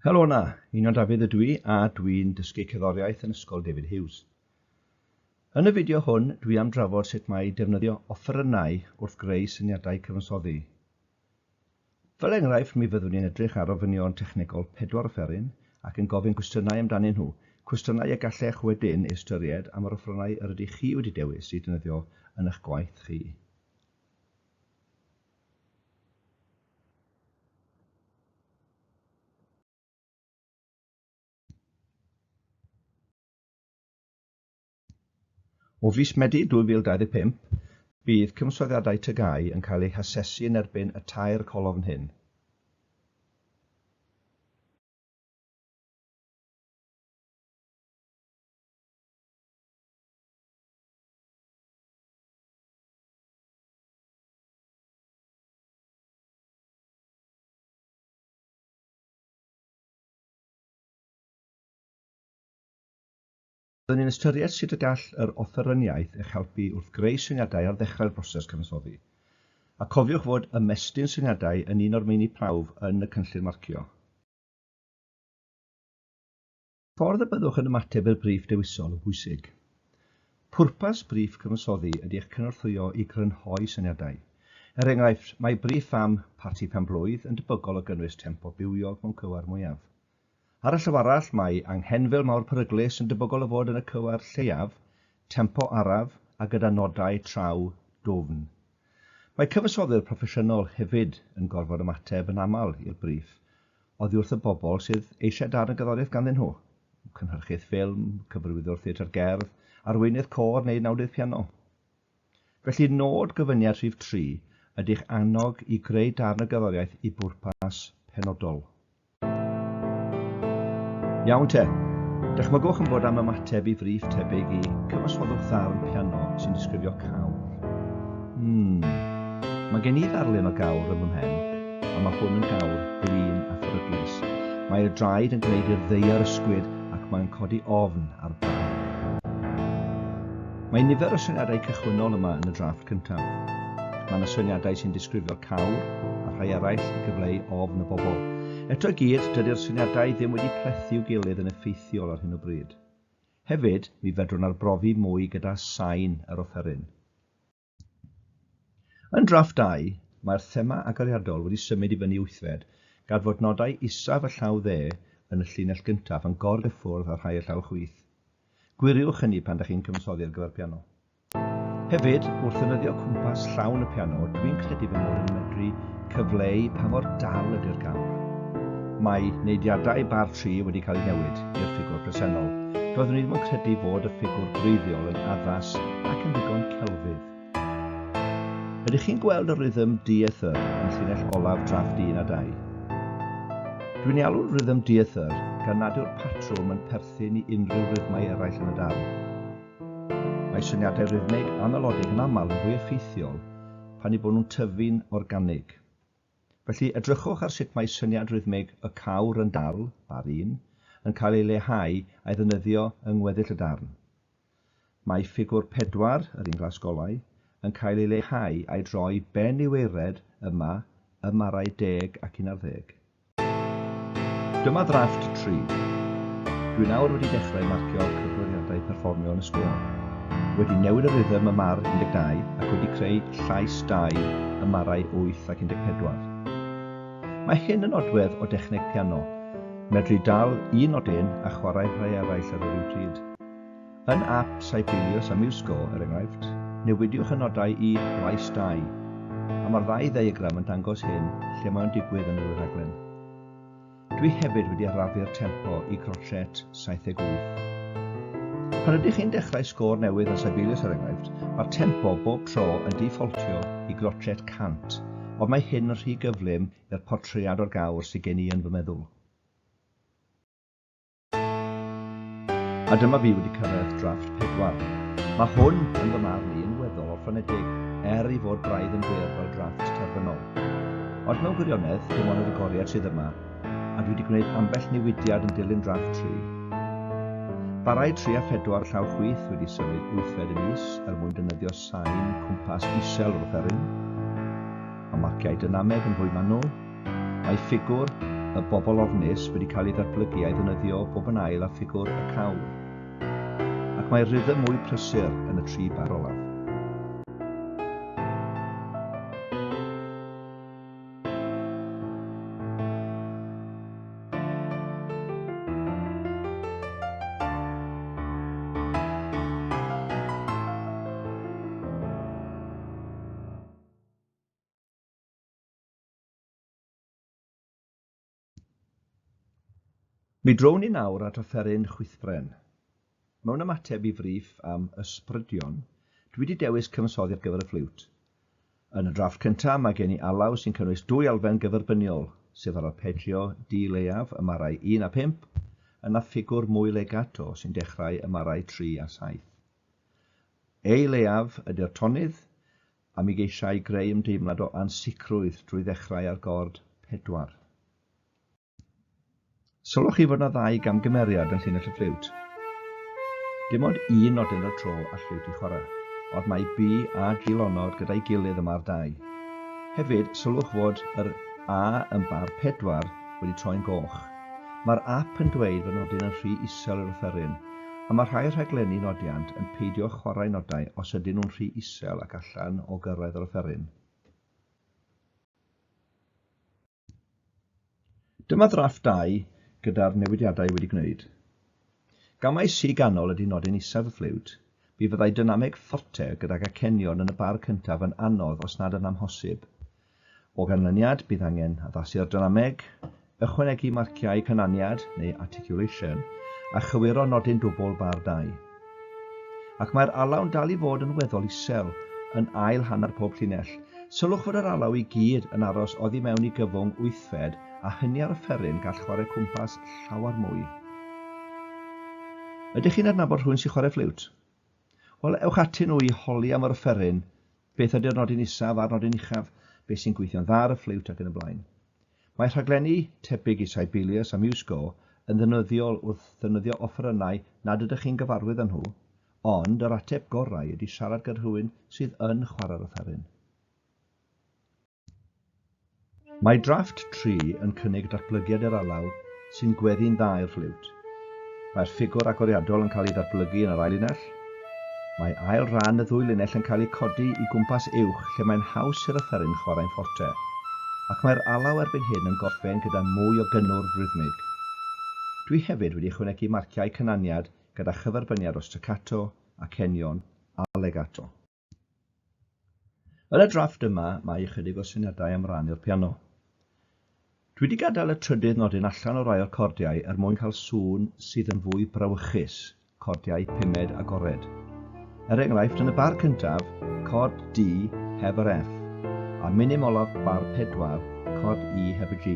Helo 'na, Einon Dafydd ydw i a dwi'n dysgu cerddoriaeth yn Ysgol David Hughes. Yn y fideo hwn, dwi am drafod sut mae defnyddio offerynnau wrth greu syniadau cyfansoddi. Fel enghraifft, mi fyddwn ni'n edrych ar ofynion technegol pedwar offeryn ac yn gofyn cwestiynau amdanyn nhw, cwestiynau y gallech wedyn eu ystyried am yr offerynnau yr ydych chi wedi dewis eu defnyddio yn eich gwaith chi. O fis Medi 2025, bydd cyfansoddiadau TGAU yn cael eu hasesu yn erbyn y tair colofn hyn. Byddwn ni'n ystyried sut y gall yr offeryniaeth eich helpu wrth greu syniadau ar ddechrau'r broses cyfansoddi. A cofiwch fod ymestyn syniadau yn un o'r meini prawf yn y cynllun marcio. Ffordd y byddwch yn ymateb i'r briff dewisol yn bwysig. Pwrpas briff cyfansoddi ydy eich cynorthwyo i grynhoi syniadau. Er enghraifft, mae briff am 'Parti Pen-blwydd' yn debygol o gynnwys tempo bywiog mewn cywair mwyaf. Ar y llaw arall, mae 'Anghenfil Mawr Peryglus' yn debygol o fod yn y cywair lleiaf, tempo araf a gyda nodau traw dwfn. Mae cyfansoddwyr proffesiynol hefyd yn gorfod ymateb yn aml i'r briff oddi wrth y bobl sydd eisiau darn y gerddoriaeth ganddyn nhw, cynhyrchydd ffilm, cyfarwyddwr theatr gerdd, arweinydd côr neu nawdydd piano. Felly nod gofyniad rhif 3 ydy'ch annog i greu darn o gerddoriaeth i bwrpas penodol. Iawn te, dychmygwch yn bod am ymateb i friff tebyg i 'Cyfansoddwch ddarn piano sy'n disgrifio cawr'. Hmm, mae gen i ddarlun o gawr yn fy mhen, Ond mae hwn yn gawr blin a pheryglus. Mae ei draed yn gwneud i'r ddaear ysgwyd ac mae'n codi ofn ar bawb. Mae nifer o syniadau cychwynnol yma yn y drafft cyntaf. Mae yna syniadau sy'n disgrifio'r cawr a rhai eraill i gyfleu ofn y bobl. Eto i gyd, dydy'r syniadau ddim wedi plethu i'w gilydd yn effeithiol ar hyn o bryd. Hefyd, mi fedrwn arbrofi mwy gyda sain yr offeryn. Yn Drafft 2, mae'r thema agoriadol wedi symud i fyny wythfed, gan fod nodau isaf y llaw dde yn y llinell gyntaf yn gorgyffwrdd â rhai y llaw chwith. Gwiriwch hynny pan 'da chi'n cyfansoddi ar gyfer piano. Hefyd, wrth ddefnyddio cwmpas llawn y piano, dwi'n credu fy mod yn medru cyfleu pa mor dal ydy'r gawr. Mae neidiadau bar 3 wedi cael eu newid i'r ffigwr presennol. Doeddwn i ddim yn credu fod y ffigwr gwreiddiol yn addas ac yn ddigon celfydd. Ydych chi'n gweld y rhythm dieithr yn llinell olaf drafft 1 a 2? Dwi'n ei alw'n rhythm dieithr gan nad yw'r patrwm yn perthyn i unrhyw rythmau eraill yn y darn. Mae syniadau rhythmig a melodig yn aml yn fwy effeithiol pan eu bod nhw'n tyfu'n organig. Felly, edrychwch ar sut mae syniad rhythmig y cawr yn dal, bar un, yn cael ei leihau a'i ddefnyddio yng ngweddill y darn. Mae ffigwr pedwar, yr un glas golau, yn cael ei leihau a'i droi ben i waered yma ym marau deg ac unarddeg. Dyma ddrafft tri. Dwi nawr wedi dechrau marcio cyfweliadau perfformio yn y sgôr. Wedi newid y rhythm ym mar 12 ac wedi creu llais 2 ym marau 8 ac 14. Mae hyn yn nodwedd o dechneg piano, medru dal un nodyn a chwarae rhai eraill ar yr un pryd. Yn ap Sibelius a MuseScore, er enghraifft, newidiwch y nodau i lais 2, a mae'r ddau ddiagram yn dangos hyn lle mae o'n digwydd yn y rhaglen. Dwi hefyd wedi arafu'r tempo i grochet 78. Pan ydych chi'n dechrau sgôr newydd yn Sibelius er enghraifft, mae'r tempo bob tro yn defaultio i grochet 100, ond mae hyn yn rhy gyflym i'r portread o'r gawr sydd gen i yn fy meddwl. A dyma fi wedi cyrraedd drafft 4. Mae hwn, yn fy marn i, yn weddol orffenedig, er ei fod braidd yn fyr fel drafft terfynol. Ond mewn gwirionedd, dim ond yr agoriad sydd yma, a dwi wedi gwneud ambell newidiad yn dilyn drafft 3. Barau 3 a 4 llaw chwith wedi symud wythfed yn is er mwyn defnyddio sain cwmpas isel yr offeryn. Mae marciau dynameg yn fwy manwl. Mae ffigwr y bobl ofnus wedi cael ei ddatblygu a'i ddefnyddio bob yn ail â ffigwr y cawr. Ac mae rhythm mwy prysur yn y tri bar olaf. Mi drown ni nawr at offeryn chwythbren. Mewn ymateb i friff am ysbrydion, dwi wedi dewis cyfansoddi ar gyfer y ffliwt. Yn y drafft cyntaf mae gen i alaw sy'n cynnwys dwy elfen gyferbyniol, sef yr arpeggio D leiaf ym marau 1 a 5, yna ffigwr mwy legato sy'n dechrau ym marau 3 a 7. A leiaf ydy'r tonydd, a mi geisiai greu ymdeimlad o ansicrwydd drwy ddechrau ar gord 4. Sylwch chi fod 'na ddau gamgymeriad yn llinell y ffliwt. Dim ond un nodyn ar y tro all ffliwt ei chwarae, ond mae B a G lonod gyda'i gilydd ym mar dau. Hefyd, sylwch fod yr A yn bar pedwar wedi troi'n goch. Mae'r ap yn dweud fod nodyn yn rhy isel i'r offeryn, a mae rhai rhaglenni nodiant yn peidio chwarae nodau os ydyn nhw'n rhy isel ac allan o gyrraedd yr offeryn. Dyma ddrafft 2 gyda'r newidiadau wedi gwneud. Gan mai si ganol ydy nodyn isaf y ffliwt, mi fyddai dynameg forte gydag acenion yn y bar cyntaf yn anodd os nad yn amhosib. O ganlyniad, bydd angen addasu'r dynameg, ychwanegu marciau cynaniad neu articulation, a chywiro nodyn dwbl bar 2. Ac mae'r alaw'n dal i fod yn weddol isel yn ail hanner pob llinell. Sylwch fod yr alaw i gyd yn aros oddi mewn i gyfwng wythfed a hynny ar offeryn gall chwarae cwmpas llawer mwy. Ydych chi'n adnabod rhywun sy'n chwarae ffliwt? Wel, ewch atyn nhw i holi am yr offeryn, beth ydy'r nodyn isaf a'r nodyn uchaf, beth sy'n gweithio'n dda ar y ffliwt ac yn y blaen. Mae rhaglenni tebyg i Sibelius a MuseScore yn ddefnyddiol wrth ddefnyddio offerynnau nad ydych chi'n gyfarwydd â nhw, ond yr ateb gorau ydy siarad gyda rhywun sydd yn chwarae'r offeryn. Mae Drafft 3 yn cynnig datblygiad i'r alaw sy'n gweddu'n dda i'r ffliwt. Mae'r ffigwr agoriadol yn cael ei ddatblygu yn yr ail linell. Mae ail ran y ddwy linell yn cael eu codi i gwmpas uwch lle mae'n haws i'r offeryn chwarae'n forte, ac mae'r alaw erbyn hyn yn gorffen gyda mwy o gynnwrf rhythmig. Dwi hefyd wedi ychwanegu marciau cynaniad gyda chyferbyniad o staccato, acenion a legato. Yn y drafft yma mae ychydig o syniadau am rannu'r piano. Dwi wedi gadael y trydydd nodyn allan o rai o'r cordiau er mwyn cael sŵn sydd yn fwy brawychus, cordiau pumed agored. Er enghraifft, yn y bar cyntaf, cord D heb yr F, a minim olaf bar 4, cord E heb y G.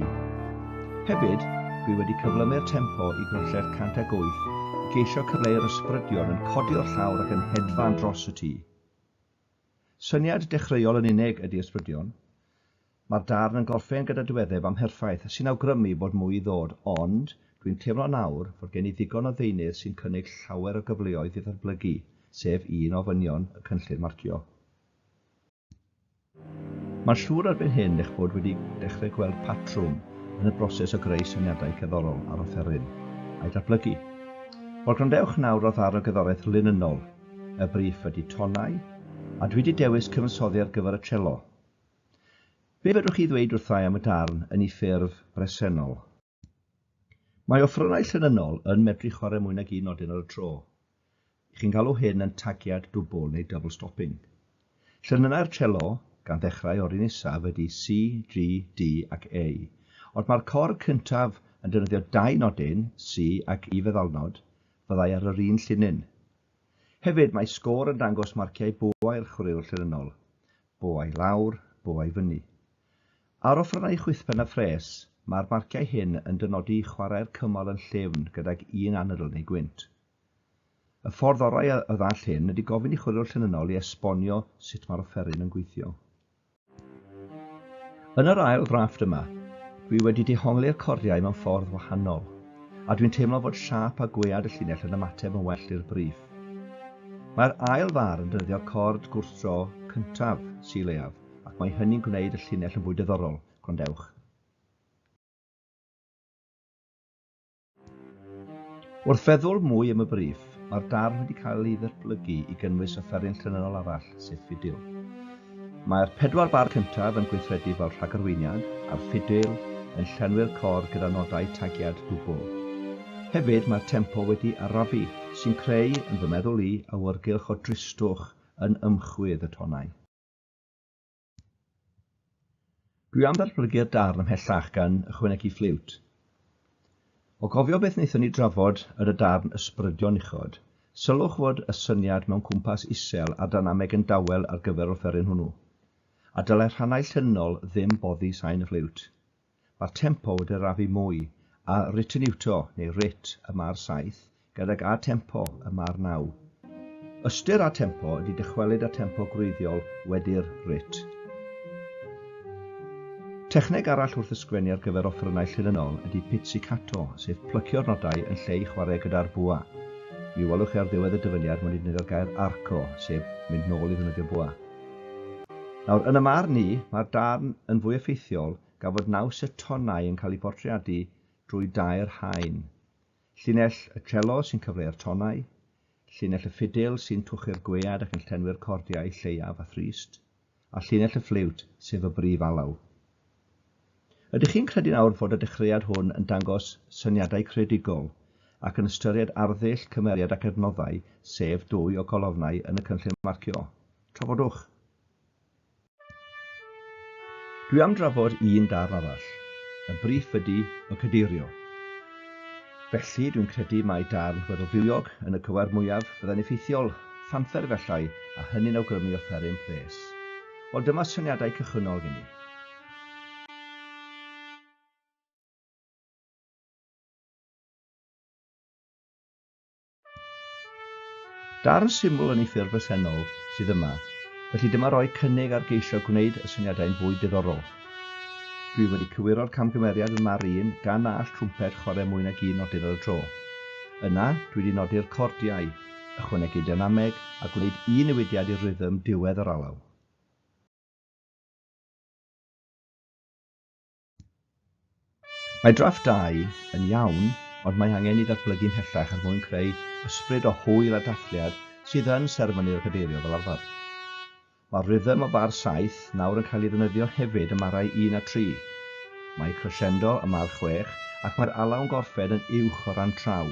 Hefyd, dwi wedi cyflymu'r tempo i grollell 108 i geisio cyfleu'r ysbrydion yn codi o'r llawr ac yn hedfan dros y tŷ. Syniad dechreuol yn unig ydy ysbrydion. Mae'r darn yn gorffen gyda diweddeb amherffaith sy'n awgrymu bod mwy i ddod, ond dwi'n teimlo nawr fod gen i ddigon o ddeunydd sy'n cynnig llawer o gyfleoedd i ddatblygu, sef un o ofynion y cynllun marcio. Mae'n siŵr erbyn hyn eich bod wedi dechrau gweld patrwm yn y broses o greu syniadau cerddorol ar offeryn, a'i datblygu. Wel, gwrandewch nawr ar ddarn o gerddoriaeth linynol. Y briff ydy tonau, a dwi wedi dewis cyfansoddi ar gyfer y cello. Be fedrwch chi ddweud wrtha i am y darn yn ei ffurf bresennol? Mae offerynnau llinynnol yn medru chwarae mwy nag un nodyn ar y tro. Chi'n galw hyn yn tagiad dwbl neu double stopping. Llinynnau'r cello, gan ddechrau o'r un isaf, ydy C, G, D ac A. Ond mae'r cord cyntaf yn defnyddio dau nodyn, C ac E feddalnod, fyddai ar yr un llinyn. Hefyd, mae sgôr yn dangos marciau bwâu i'r chwaraewr llinynnol, bwâu i lawr, bwâu i fyny. Ar offerynnau chwythben a phres, mae'r marciau hyn yn dynodi chwarae'r cymal yn llyfn gydag un anadl neu gwynt. Y ffordd orau o ddallt hyn ydy gofyn i chwaraewr llinynnol i esbonio sut mae'r offeryn yn gweithio. Yn yr ail ddrafft yma, dwi wedi dehongli'r cordiau mewn ffordd wahanol, a dwi'n teimlo fod siâp a gwead y llinell yn ymateb yn well i'r briff. Mae'r ail far yn defnyddio'r cord gwrthdro cyntaf, si leiaf, ac mae hynny'n gwneud y llinell yn fwy diddorol, gwrandewch. Wrth feddwl mwy am y briff, mae'r darn wedi cael ei ddatblygu i gynnwys offeryn llinynnol arall, sef ffidil. Mae'r pedwar bar cyntaf yn gweithredu fel rhagarweiniad, a'r ffidil yn llenwi'r cor gyda nodau tagiad dwbl. Hefyd, mae'r tempo wedi arafu, sy'n creu, yn fy meddwl i, awyrgylch o dristwch yn ymchwydd y tonnau. Dwi am ddatblygu'r darn ymhellach gan ychwanegu ffliwt. O gofio beth wnaethon ni drafod yn y darn ysbrydion uchod, sylwch fod y syniad mewn cwmpas isel a'r dynameg yn dawel ar gyfer yr offeryn hwnnw. A dylai'r rhannau llynol ddim boddi sain y ffliwt. Mae'r tempo wedi arafu mwy, a ritenuto, neu rit, y mar 7, gydag a tempo y mar 9. Ystyr a tempo ydy dychwelyd a tempo gwreiddiol wedi'r rit. Techneg arall wrth ysgrifennu ar gyfer offerynnau llinynnol ydy pizzicato, sef plycio'r nodau yn lle i chwarae gyda'r bwa. Mi welwch chi ar ddiwedd y dyfyniad mod i'n defnyddio'r gair arco, sef mynd nôl i ddefnyddio bwa. Nawr, yn y marn i, mae'r darn yn fwy effeithiol gan fod naws y tonnau yn cael ei bortreadu drwy dair haen. Llinell y cello sy'n cyfleu'r tonnau, llinell y ffidil sy'n twchu'r gwead ac yn llenwi'r cordiau lleiaf a thrist, a llinell y ffliwt, sef y brif alaw. Ydych chi'n credu nawr fod y dechreuad hwn yn dangos syniadau creadigol ac yn ystyried arddull, cymeriad ac adnoddau, sef dwy o golofnau yn y cynllun marcio? Trafodwch! Dwi am drafod un darn arall. Y briff ydy y cadeirio. Felly, dwi'n credu mai darn weddol fywiog yn y cywair mwyaf fyddai'n effeithiol, ffanffer efallai, a hynny'n awgrymu offeryn pres. Wel, dyma syniadau cychwynnol gen i. Darn syml yn ei ffurf bresennol sydd yma, felly dyma roi cynnig ar geisio gwneud y syniadau'n fwy diddorol. Dwi wedi cywiro'r camgymeriad yn mar un gan na all trwmped chwarae mwy nag un nodyn ar y tro. Yna, dwi wedi nodi'r cordiau, ychwanegu dynameg a gwneud un newidiad i rhythm diwedd yr alaw. Mae drafft 2 yn iawn, ond mae angen ei ddatblygu ymhellach er mwyn creu ysbryd o hwyl a dathliad sydd yn seremoni'r cadeirio fel arfer. Mae'r rhythm o far 7 nawr yn cael ei ddefnyddio hefyd ym marau 1 a 3. Mae crescendo ym mar 6 ac mae'r alaw yn gorffen yn uwch o ran traw.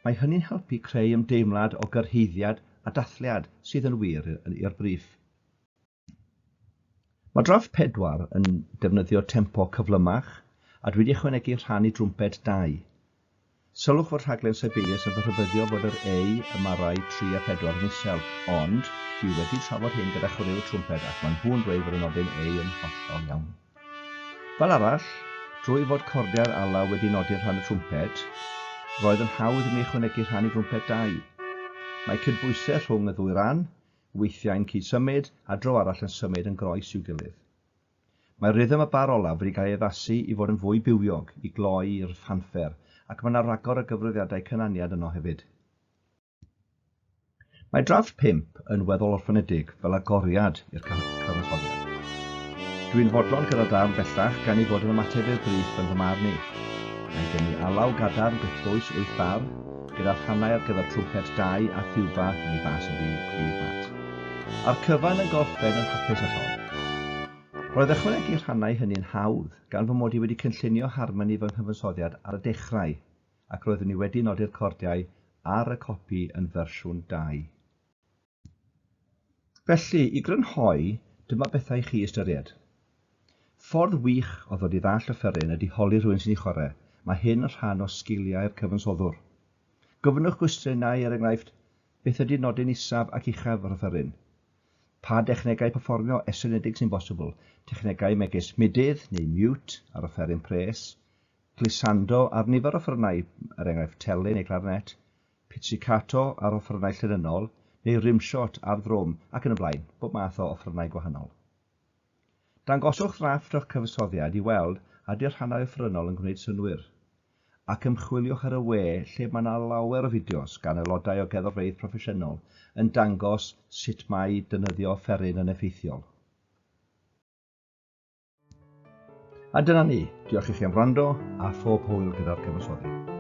Mae hynny'n helpu creu ymdeimlad o gyrhaeddiad a dathliad sydd yn wir i'r briff. Mae drafft 4 yn defnyddio tempo cyflymach a dwi wedi ychwanegu rhan i drwmped 2. Sylwch fod rhaglen Sibelius yn fy rhybuddio fod yr A ym marau 3 a 4 yn isel, ond dwi wedi trafod hyn gyda chwaraewr trwmped ac maen nhw'n dweud fod y nodyn A yn hollol iawn. Fel arall, drwy fod cordiau'r alaw wedi nodi rhan y trwmped, roedd yn hawdd i mi ychwanegu rhan i drwmped 2. Mae cydbwysedd rhwng y ddwy ran, weithiau'n cyd-symud a dro arall yn symud yn groes i'w gilydd. Mae rhythm y bar olaf wedi cael ei addasu i fod yn fwy bywiog, i gloi i'r ffanffer, ac mae yna ragor o gyfrifiadau cynaniad yno hefyd. Mae drafft 5 yn weddol orffenedig fel agoriad i'r cyfansoddiad. Dwi'n fodlon gyda'r darn bellach gan ei fod yn ymateb i'r briff yn fy marn i. Mae gen i alaw gadarn gytbwys 8 bar, gyda rhannau ar gyfer trwmped 2 a thiwba neu bas y B fflat. A'r cyfan yn gorffen yn hapus a llon. Roedd ychwanegu rhannau hynny'n hawdd gan fy mod i wedi cynllunio harmoni fy nghyfansoddiad ar y dechrau ac roeddwn i wedi nodi'r cordiau ar y copi yn fersiwn 2. Felly, i grynhoi, dyma bethau i chi ystyried. Ffordd wych o ddod i ddallt offeryn ydy holi rhywun sy'n ei chwarae, mae hyn yn rhan o sgiliau'r cyfansoddwr. Gofynnwch gwestiynau, er enghraifft, beth ydy nodyn isaf ac uchaf yr offeryn? Pa dechnegau perfformio estynedig sy'n bosibl, technegau megis mudydd neu mute ar offeryn pres, glissando ar nifer o offerynnau, er enghraifft telyn neu clarinet, pizzicato ar offerynnau llinynnol, neu rimshot ar ddrwm, ac yn y blaen, bob math o offerynnau gwahanol. Dangoswch ddrafft o'ch cyfansoddiad i weld a ydy'r rhannau offerynnol yn gwneud synnwyr. Ac ymchwiliwch ar y we lle mae yna lawer o fideos gan aelodau o gerddorfeydd proffesiynol yn dangos sut mae defnyddio offeryn yn effeithiol. A dyna ni. Diolch i chi am wrando, a phob hwyl gyda'r cyfansoddi.